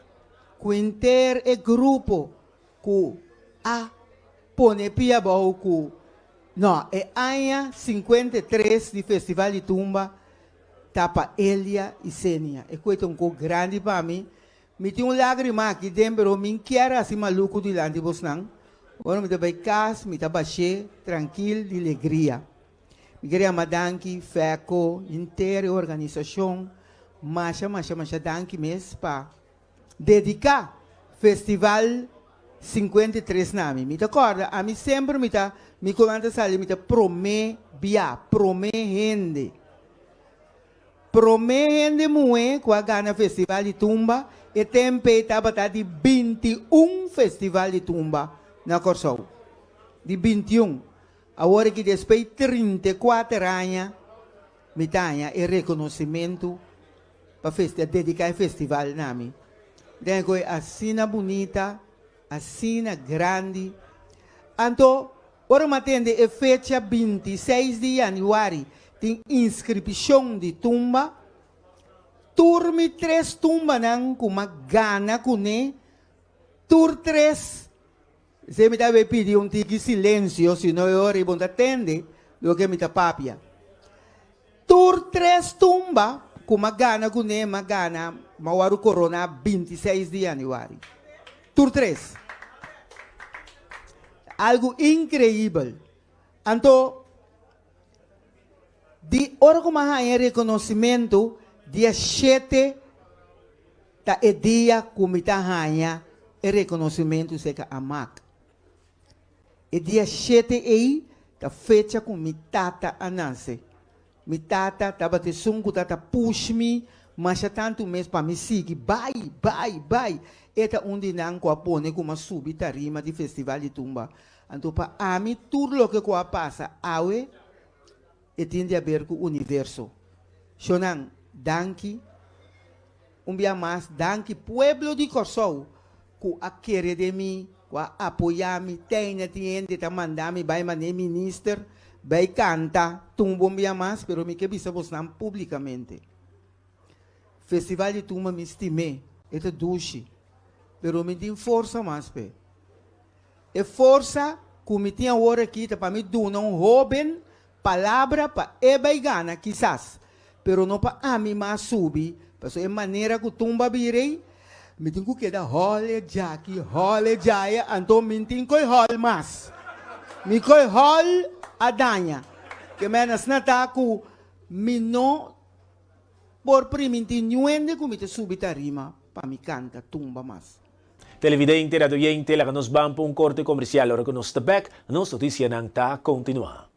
ku henter e grupo ku a pone pia abou ku no e aña 53 di Festival di Tumba ta pa Elia Isenia. E koe ta un ko grandi pa mi. Mi tin un lagrima aki den pero mi n'kier hasi maluku dilanti bosnan. Ora mi ta bai kas mi ta bash'é trankil di legria. Mi ker yama danki Fèko, henter e organisashon. Masha masha masha danki mes pa dediká festival 53 na mi. Mi ta kòrda ami semper mi ta mi ku nan ta sali mi ta promé bia, promé hende. Promé hende muhé ku a gana Festival di Tumba e tempe tabata di 21 Festival di Tumba na Kòrsou. Di 21. Awor aki despues 34 aña mi ta haña e rekonosimentu pa festi a dediká e festival na mi. Den ku e asina bunita, asina grandi. Anto Ora mi a tende e fecha 26 di yanüari tin inskripshon di tumba, tur mi tres tumbanan ku m'a gana kuné, tur tres, esei mi ta bay pidi un tiki silensio, sino e ora ei bo no ta tende loke mi ta papia. Tur tres tumba ku m'a gana kuné, m'a gana, m'a wòrdu koroná 26 di yanüari. Tur tres. Algu inkreibel. Anto, di ora ku m'a haña rekonosimentu, dia shete ta e dia ku mi ta haña e rekonosimentu serka Amak. E dia shete ei ta fecha ku mi tata a nase. Mi tata tabata esun ku tata push mi masha tantu mes pa mi sigui bai, bai, bai. E ta un di nan ku a pone ku m'a subi tarima di Festival di Tumba. Anto pa ami tur loke ku a pasa awe e tin di aber ku universo. Shonnan, danki. Un bia mas danki pueblo di Kòrsou ku a kere den mi, ku a apoyá mi, teina tin hende ta manda mi bai man'é minister bai kanta tumba un bia mas, pero mi ke bisa bosnan públikamente, Festival di Tumba mi stim'é, e ta dushi, pero mi tin forsa mas p'e. E forsa ku mi tin awor aki ta pa mi duna un hóben Palabra pa e bai gana kisas, pero no pa ami mas subi, pasobra e manera ku tumba bira ei, mi tin ku keda hòl e djaki, hòl e djaya, anto mi n'tin koi hòl mas. Mi koi hòl a daña. Ke mèn asina ta ku mi no por primintí niun hende ku mi ta subi tarima pa mi kanta tumba mas. Televidente, radioyente, laga nos ban pa un korte komersial. Ora ku nos ta bèk, nos notisianan ta kontinuá.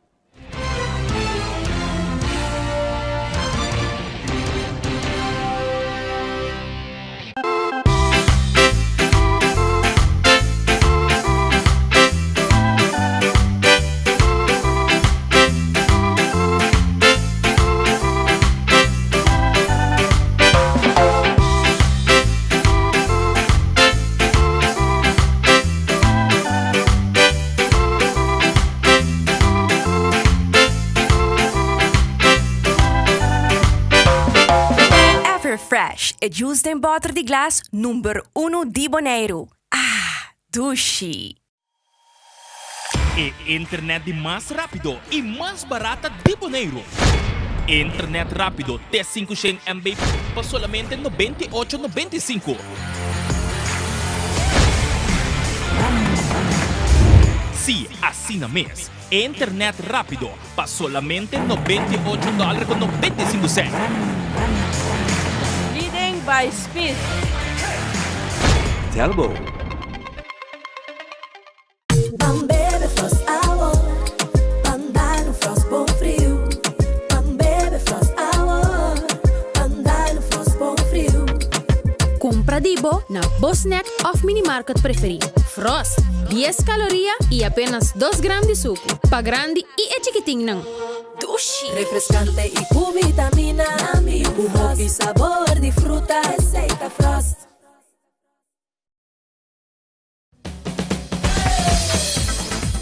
Fresh, e juice den bòter di glas number unu di Boneiru. Ah, dushi! E internet di mas rápido i mas barata di Boneiru. Internet rápido te 500 MB pa solamente 98 95. Sí, asina mes. Internet rápido pa solamente 98 dòler ku 95 sènt. Leading by speed. Telbo. Ban bebe Frost awo, ban dal un Frost bon friu. Ban bebe Frost awo, ban dal un Frost bon friu. Kumpra di bo na bo snack òf minimarket preferí. Frost, dies kaloria i apenas dos gram di suku. Pa grandi i e chikitinnan. Dushi! Refreskante i ku vitamina. Ku hopi sabor di fruta. Esei ta Frost.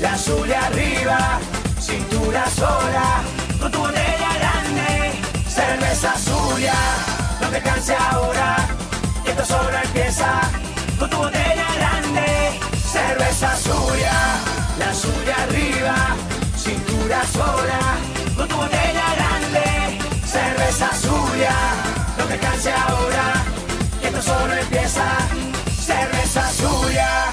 La Zulia arriba, cintura sola, con tu botella grande, cerveza Zulia, no te canses ahora, que esto solo empieza, con tu botella grande, cerveza Zulia, la Zulia arriba, cintura sola, con tu botella grande, cerveza Zulia, no te canses ahora, que esto solo empieza, cerveza Zulia.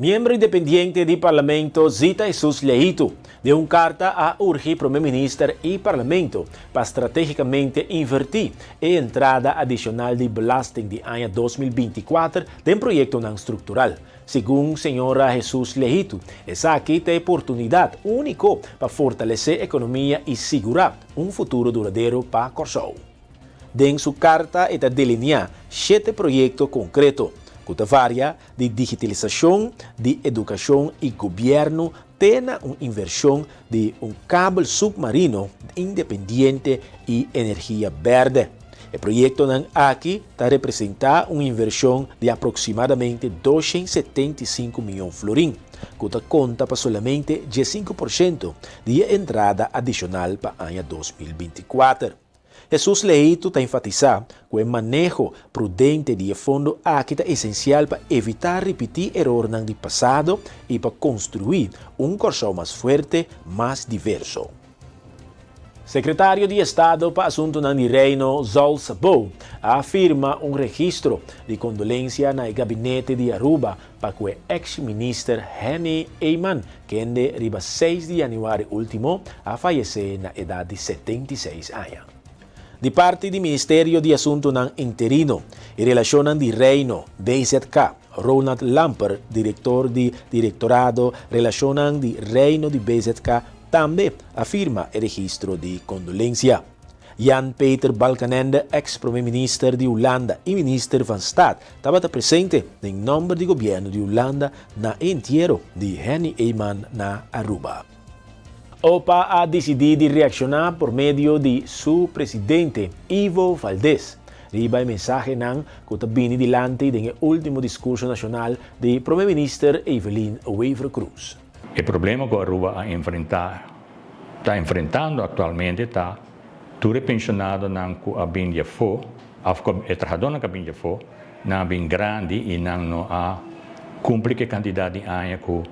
Miembro independiente di Parlamento Zita Jesus Leito den un karta a urgi Prome Minister i Parlamento pa strategicamente inverti e entrada adishonal di belasting di aña 2024 den proyektonan struktural. Segun señora Jesus Lehitu, esaki ta e oportunidat úniko pa fortalesé ekonomia i sigurá un futuro duradero pa Kòrsou. Den su karta e ta delineá shete proyekto konkreto, ku ta varia di digitalisashon di edukashon i gobièrnu te na un invershon di un kabel supmarino independiente i energia bèrdè. E proyektonan aki ta representá un invershon di aproksimadamente 275 mion florin, ku ta konta pa solamente 15% di e entrada adishonal pa aña 2024. Hesus Leito ta enfatisá ku e maneho prudente di e fondo aki ta esensial pa evitá ripití erornan di pasado i pa konstruí un Kòrsou mas fuerte, mas diverso. Sekretario di Estado pa Asuntunan di Reino Zol Sabou a firma un registro di kondolensia na e gabinete di Aruba pa ku e eks minister Henny Eman kende riba seis di yanüari último a fayesé na edat di 76 aña. Di parti di Ministerio di Asuntunan Interino i Relashonnan di Reino, BZK, Ronald Lamper, direktor di Direktorado Relashonnan di Reino di BZK, Tambe a firma e registro di kondolensia. Jan Peter Balkenende, eks prome minister di Hulanda i minister van Staat, tabata presente den nòmber di gobièrnu di Hulanda na e entiero di Henny Eman na Aruba. Opa a disidí di reakshoná por medio di su presidente, Ivo Valdez, riba e mensahenan ku ta bini dilanti den e último diskurso nashonal di prome minister Evelyn Wever-Croes. E problema ku Aruba a enfrentá, ta enfrentando aktualmente ta tur e penshonadonan ku a bin di afó, òf ku e trahadónan ku a bin di afó, nan a bin grandi i nan no a kumpli ku e kantidat di aña ku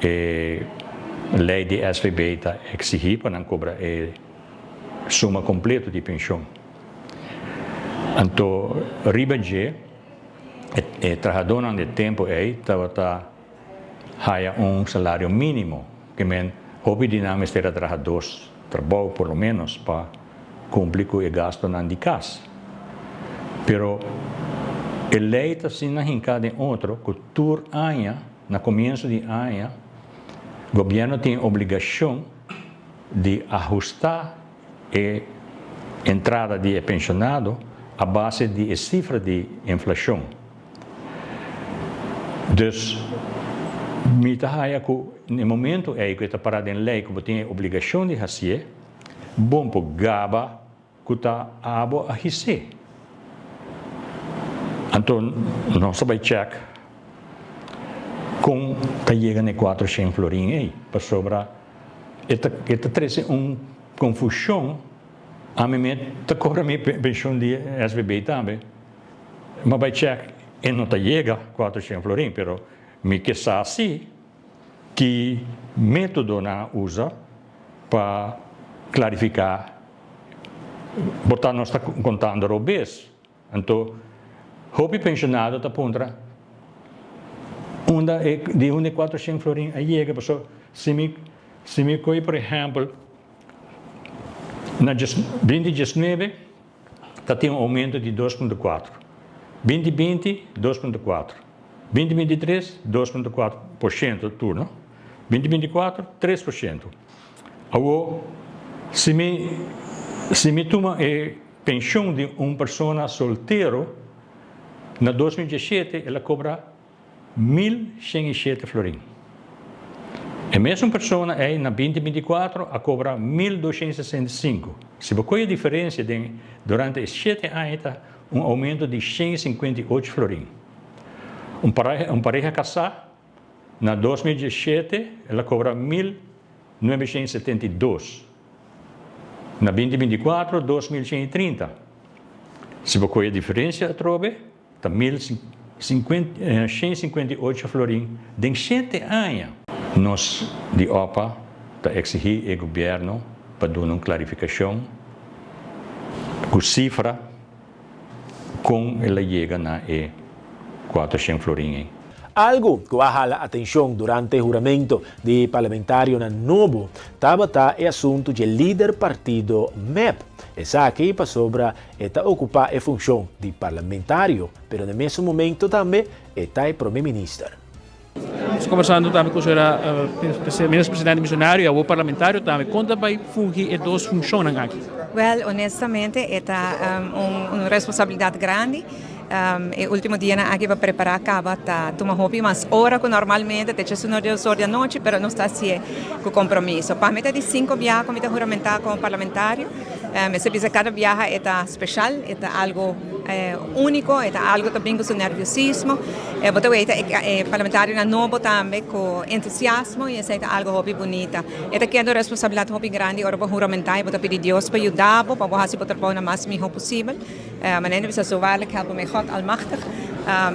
e lei di SVB ta eksigí pa nan kobra e suma kompleto di penshon. Anto riba dje e trahadónan di e tempu ei tabata haya un salario mínimo, ke men hopi di nan mester a traha dos trabou por lo ménos pa kumpli ku e gastunan di kas. Pero e lei ta asina hinká den otro ku tur aña, na komienso di aña, gobièrnu tin e obligashon di ahustá e entrada di e penshonado a base di e sifra di inflashon. Dus, mi ta haya ku na e momento ei ku e ta pará den lei ku bo tin e obligashon di hasié, bon por gaba ku ta abo a his'é. Anto nos ta bai chèk. Kon ta yega na e 400 florin ei? Pasobra e ta e ta trese un konfushon. Ami me ta kobra mi penshon di SVB tambe. Mi a bai chèk e no ta yega 400 florin, pero mi ke sa si ki método nan a usa pa klarifiká. Por ta nos ta kontando robes. Anto hopi penshonado ta puntra unda e di unda e 400 florin a yega pasobra si mi si mi koe por ehempel na 2019 ta tin un oumento di 2.4, 2020 2.4, 2023 2.4 por shento tur no, 2024 3%. Awo si mi si mi tuma e Penshon di un persona soltero na 2017 el a kobra 1107 florin. E mesun persona ei na 2024 a kobra 1265. Si bo kohe e diferensia den durante e shete aña ta un oumento di 158 florin. Un pareha kasá na 2017 el a kobra 1972. Na 2024, 2130. Si bo kohe e diferensia atrobe, ta 1158 florin den shete aña. Nos di opa ta eksihí e gobièrnu pa duna un klarifikashon ku sifra Kon el a yega na e 400 florin ei? Algu ku a hala atenshon durante huramento di parlamentarionan nobo tabata e asuntu dje lider partido mep. Esaki pasobra e ta okupá e funshon di parlamentario, pero na mesun momento tambe e ta e prome minister. Nos conversando tambe cu señora minister presidente misionario y awor parlamentario tambe. Con ta bay fungi e dos funcionnan aki? Wel, honestamente e ta un responsabilidad grandi. E ultimo dianan aki pa prepara caba ta tuma hopi mas ora cu normalmente, te djes uno or di anochi, pero nos ta hacié cu compromiso. Pa mi ta di cinco biaha cu mi ta huramenta como parlamentario. Mester bisa cada biaha e ta special, e ta algo unico, e ta algo ta bin cu su nerviosismo. Bo ta weta e parlamentarionan nobo tambe cu entusiasmo y esey ta algo hopi bunita. E ta keda un responsabilidad hopi grandi ora bo huramenta y bo ta pidi Dios pa yuda bo pa bo haci bo trabou na mas miho posibel. Manera mi bisa, zo waarlijk helpe mij God almachtig.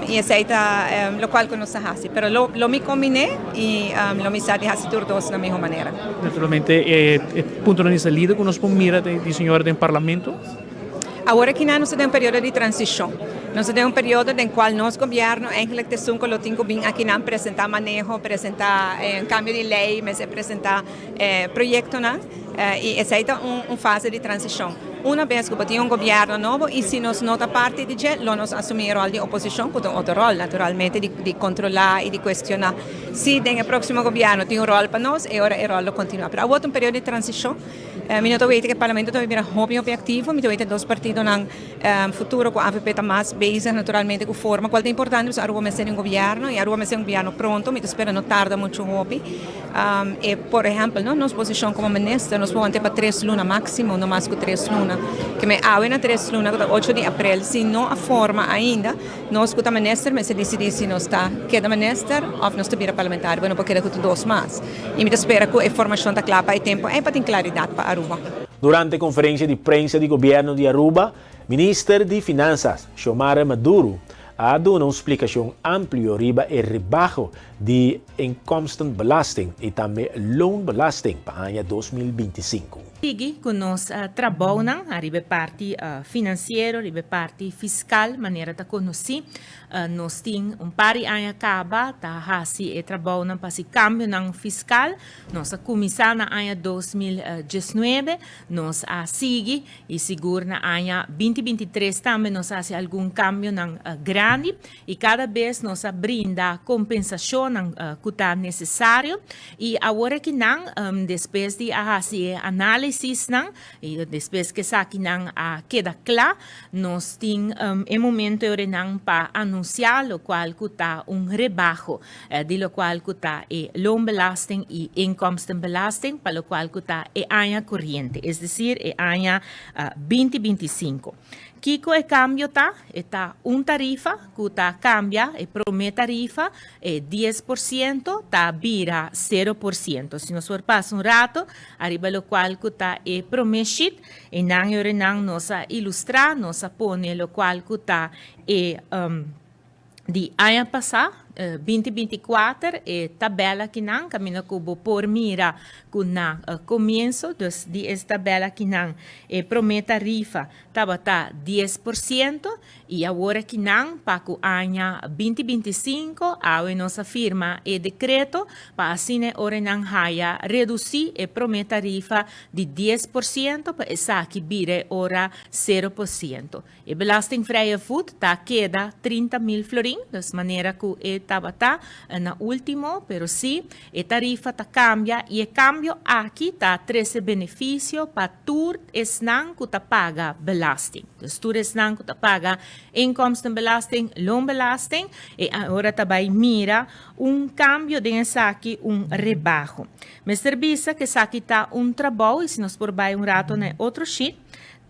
Y esey ta locual cu nos ta haci. Pero lo mi combine y lo mi sa di haci tur dos na miho manera. Naturalmente e puntonan di salida cu nos por mira di señora den Parlamento. Awor aki nan nos ta den un periodo di transicion. Nos ta den un periodo den cual nos gobierno eigenlijk ta esun cu lo tin cu bin aki nan presenta maneho, presenta cambio di ley, mester presenta proyectonan y esey ta un fase di transicion. Una bes cu bo tin un gobierno nobo y si nos no ta parti di dje, lo nos asumi e rol di oposicion cu ta un otro rol naturalmente di controla y di cuestiona. Si den e proximo gobierno tin un rol pa nos, e ora e rol lo continua. Pero awor ta un periodo di transicion. Mi no ta weten cu e parlamento ta bira hopi hopi activo, mi ta weten dos partidonan futuro cu avp ta mas bezig naturalmente cu forma cual ta importante pasobra Aruba mester di un gobierno y Aruba mester di un gobierno pronto, mi ta spera no tarda mucho hopi. E por ehempel no nos posicion como minister nos por wanta pa tres luna maximo, no mas cu tres luna. Ke me awe na tres luna cu ta ocho di april si no a forma ainda nos cu ta minister mester dicidi si nos ta keda minister of nos ta bira parlamentario, bo no por keda cu tur dos mas. Y mi ta spera cu e formacion ta cla pa e tempo ey pa tin claridad pa Aruba. Durante conferencia di prensa di Gobierno di Aruba, Minister di Finanzas, Xiomara Maduro, a duna un splicacion amplio riba e rebaho di inkomstenbelasting y tambe loonbelasting pa aña 2025. Sigui cu nos trabounan ariba e parti financiero, riba e parti fiscal, manera ta conoci. Nos tin un par di aña caba ta haci e trabounan pa haci cambionan fiscal. Nos a cuminsa na aña 2019, nos a sigui y sigur na aña 2023 tambe nos a haci algun cambionan grandi y cada bes nos a brinda compensacionnan cu ta necesario. Y awor akinan despues di a haci e analisisnan y despues cu esakinan a keda cla, Nos tin e momento eurenan pa anuncia locual cu ta un rebaho di locual cu ta e loonbelasting y inkomstenbelasting pa locual cu ta e aña coriente, es decir e aña 2025. Kiko e kambio ta? E ta un tarifa ku ta kambia, e promé tarifa, e 10% ta bira 0%. Si nos por pasa un rato ariba lokual ku ta e promé sheet, einan e orenan nos a ilustrá, nos a pone lokual ku ta e di aña pasá, 2024, e tabèl akinan kaminda ku bo por mira ku na komienso dus di es tabèl akinan e promé tarifa tabata 10% i awor akinan pa ku aña 2025 awe nos a firma e dekreto pa asina e orenan haya redusí e promé tarifa di 10% pa esaki bira e ora 0%. E belastingvrije voet ta keda 30 mil florin, dus manera ku e tabata na último, pero sí, e tarifa ta kambia i e kambio aki ta trese benefisio pa tur esnan ku ta paga belasting. Dus tur esnan ku ta paga inkomstenbelasting, loonbelasting, e ora ta bai mira un kambio den esaki, un rebaho. Mester bisa ku esaki ta un trabou i si nos por bai un rato na e otro sheet,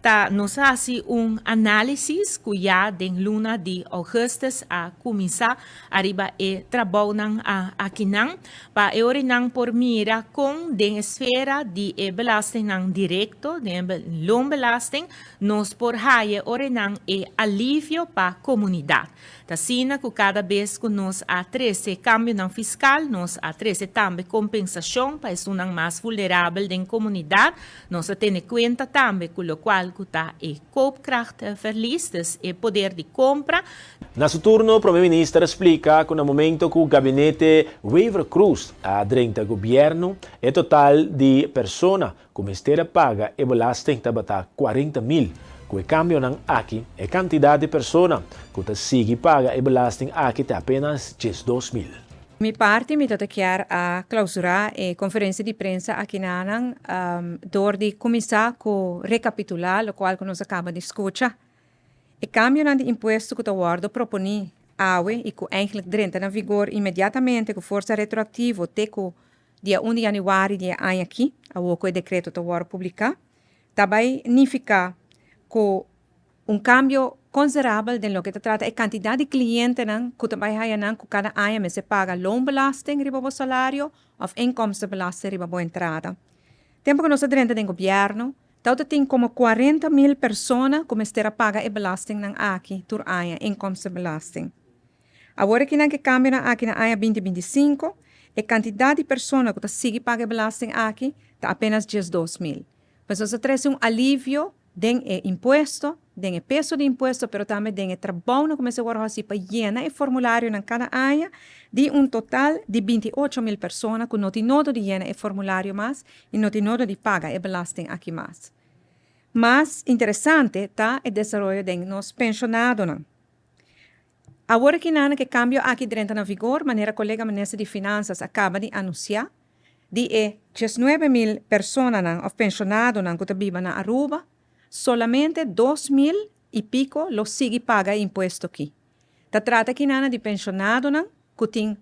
Ta nos hasi un análisis ku ya den luna di ougùstùs a kuminsá ariba e trabounan akinan pa e orinan por mira kon den esfera di e belastingnan direkto, den e loonbelasting, nos por haya orinan e alivio pa komunidat. Ta asina ku kada bes ku nos a trese kambionan fiskal, nos a trese tambe kompensashon pa esunnan mas vulnerabel den komunidat. Nos a tene kuenta tambe ku lokual ku ta e koopkrachtverlies, dus e poder di kompra. Na su turno, Prome Minister a splika ku na momento ku Gabinete Wever-Croes a drenta gobièrnu, e total di persona ku mester a paga e belasting tabata 40 mil. Ku e kambionan aki, e kantidat di persona ku ta sigui paga e belasting aki ta apenas 12 mil. Mi parti mi ta kier a klousurá e konferensia di prensa aki nanan dor di kuminsá ku rekapitulá lokual ku nos a kaba di skucha. E kambionan di impuesto ku ta wòrdu proponí awe i ku eigentlik drenta na vigor inmediatamente ku forsa retroaktivo te ku dia 1 di yanüari di e aña aki, awor ku e dekreto ta wòrdu publiká, ta bai nifiká ku un kambio konsiderabel den loke ta trata e kantidat di klientenan ku ta bai haya nan ku kada aña mester paga loonbelasting riba bo salario òf inkomstenbelasting riba bo entrada. Tempu ku nos a drenta den gobièrnu, tabata tin komo 40 mil persona ku mester a paga e belastingnan aki tur aña, inkomstenbelasting. Awor akinan ku e kambionan aki na aña 2025, e kantidat di persona ku ta sigui paga e belasting aki ta apenas 12 mil. Pues nos a trese un alivio den e impuesto, den e peso di impuesto, pero tambe den e trabounan ku mester wòrdu hasi pa yena e formularionan kada aña, di un total di 28 mil persona ku no tin nodo di yena e formulario mas i no tin nodo di paga e belasting aki mas. Mas interesante ta e desaroyo den nos penshonadonan. Awor akinan ku e kambio aki drenta na vigor, manera kolega minister di Finansas a kaba di anunsiá, di e 19 mil personanan òf penshonadonan ku ta biba na Aruba, solamente 2000 i piko lo sigui paga e impuesto aki. Ta trata akinan di penshonadonan ku tin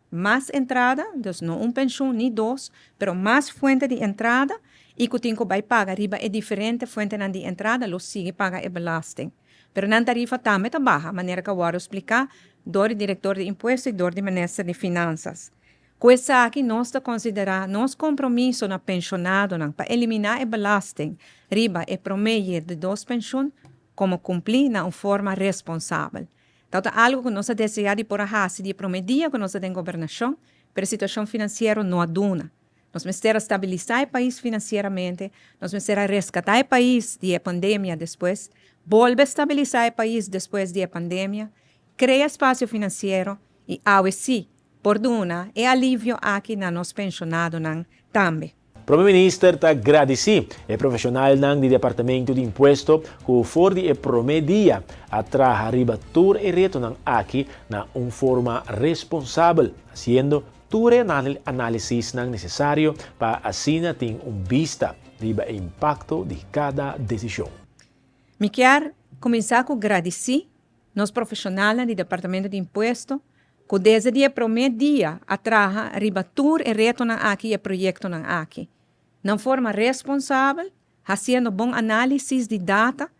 mas entrada, dus no un penshun ni dos, pero mas fuente di entrada i ku tin ku bai paga riba e diferente fuentenan di entrada lo sigui paga e belasting. Pero nan tarifa tambe ta baha, manera ku a wòrdu spliká dor di direktor di impuesto i dor di minister di Finansas. Ku esaki nos ta konsiderá nos kompromiso na penshonadonan pa eliminá e belasting riba e promé i di dos penshun komo kumplí na un forma responsabel. Ta algu ku nos a deseá di por a hasi di e promé dia ku nos ta den gobernashon, pero e situashon finansiero no a duna. Nos mester a stabilisá e pais finansieramente, nos mester a reskatá e pais di e pandemia despues, bolbe stabilisá e pais despues di e pandemia, krea espasio finansiero i awe sí por duna e alivio aki na nos penshonadonan tambe. Prome Minister ta gradisí e profeshonalnan di Departamento di Impuesto ku for di e promé dia a traha riba tur e retonan aki na un forma responsabel, hasiendo tur e análisisnan nesesario pa asina tin un bista riba e impakto di kada desishon. Mi kier kuminsá ku gradisí nos profeshonalnan di Departamento di Impuesto ku desde di e promé dia a traha riba tur e retonan aki i e proyektonan aki. Na forma responsabel, hasiendo bon análisis di data.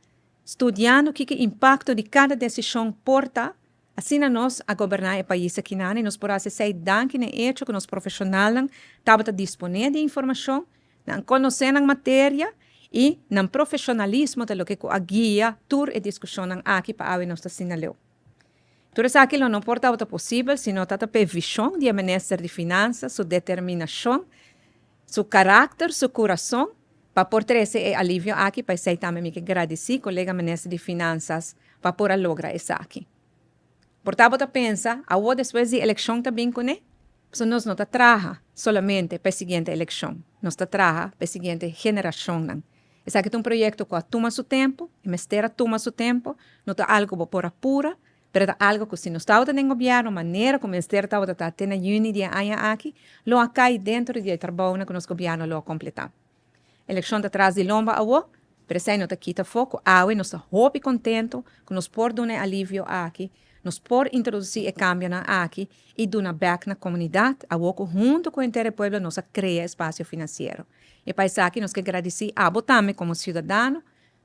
Studiando kiko impakto di kada desishon por ta, asina nos a goberná e pais akinan i nos por hasi esei danki na e echo ku nos profeshonalnan tabata disponé di informashon, nan konosé nan materia i nan profeshonalismo ta loke ku a guia tur e diskushonnan aki pa awe nos ta asina leu. Tur esaki lo no por tabata posibel si no tabata pa e vishon di e Minister di Finansa, su determinashon, su karakter, su kurason pa por trese e alivio aki, pa esei tambe mi ke gradisí kolega Minister di Finansas pa por a logra esaki. Por ta bo ta pensa awor despues di elekshon ta bin kuné? Pasobra nos no ta traha solamente pa e siguiente elekshon, nos ta traha pa e siguiente generashonnan. Esaki ta un proyekto ku a tuma su tempu, e mester a tuma su tempu, no ta algu ku bo por a pura, Pero ta algo cu si nos tabata den gobierno manera cu mester tabata ta te na juni di e aña aki, lo a cay dentro di e trabounan cu nos gobierno lo a completa. Eleccion ta tras di lomba awo, pero esey no ta kita afo cu awe nos ta hopi contento cu nos por duna e alivio aki, nos por introduci e cambionan aki y duna bek na comunidad awo cu hunto cu henter e pueblo nos a crea espacio financiero. E pa esaki nos ke gradici abo tambe como ciudadano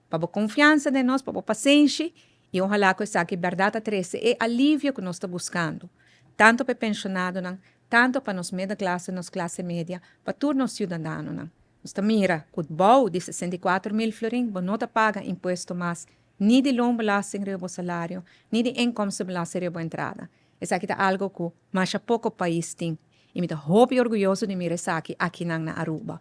Pa bo konfiansa den nos, pa bo pasenshi, i ohalá ku esaki bèrdat a trese e alivio ku nos ta buskando, tantu pa e penshonadonan, tantu pa nos middenklasse, nos klase media, pa tur nos siudadanonan. Nos ta mira ku bou di 64 mil florin bo no ta paga impuesto mas, ni di loonbelasting riba bo salario, ni di inkomstenbelasting riba bo entrada. Esaki ta algu ku masha poko pais tin, i mi ta hopi orguyoso di mira esaki akinan na Aruba.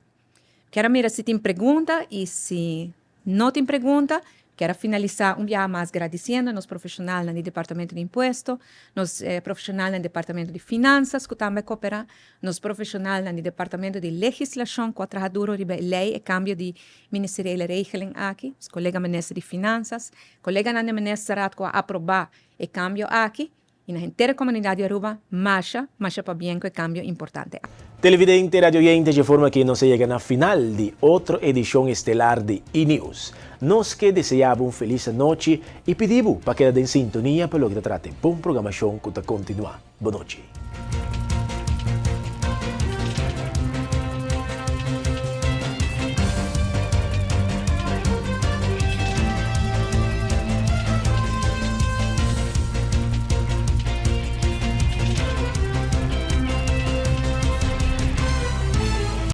Kier a mira si tin pregunta y si no tin pregunta, kier a finalisa un biaha mas gradiciendo nos profesionalnan di Departamento di Impuesto, nos profesionalnan di Departamento di Finanzas cu tambe a coopera, nos profesionalnan di Departamento di Legislacion cu a traha duro riba e ley, e cambio di Ministeriële Regeling aki, nos colega Minister di Finanzas, coleganan di Ministerraad cu a aproba e cambio aki. Y na henter e comunidad di Aruba masha, masha pabien cu e cambio importante aki. Televidente, radioyente, dje forma aki nos a yega na final di otro edicion estelar di E-News. Nos ke desea bo un feliz anochi y pidi bo pa keda den sintonia pa loke ta trata e bon programacion cu ta continua. Bon nochi.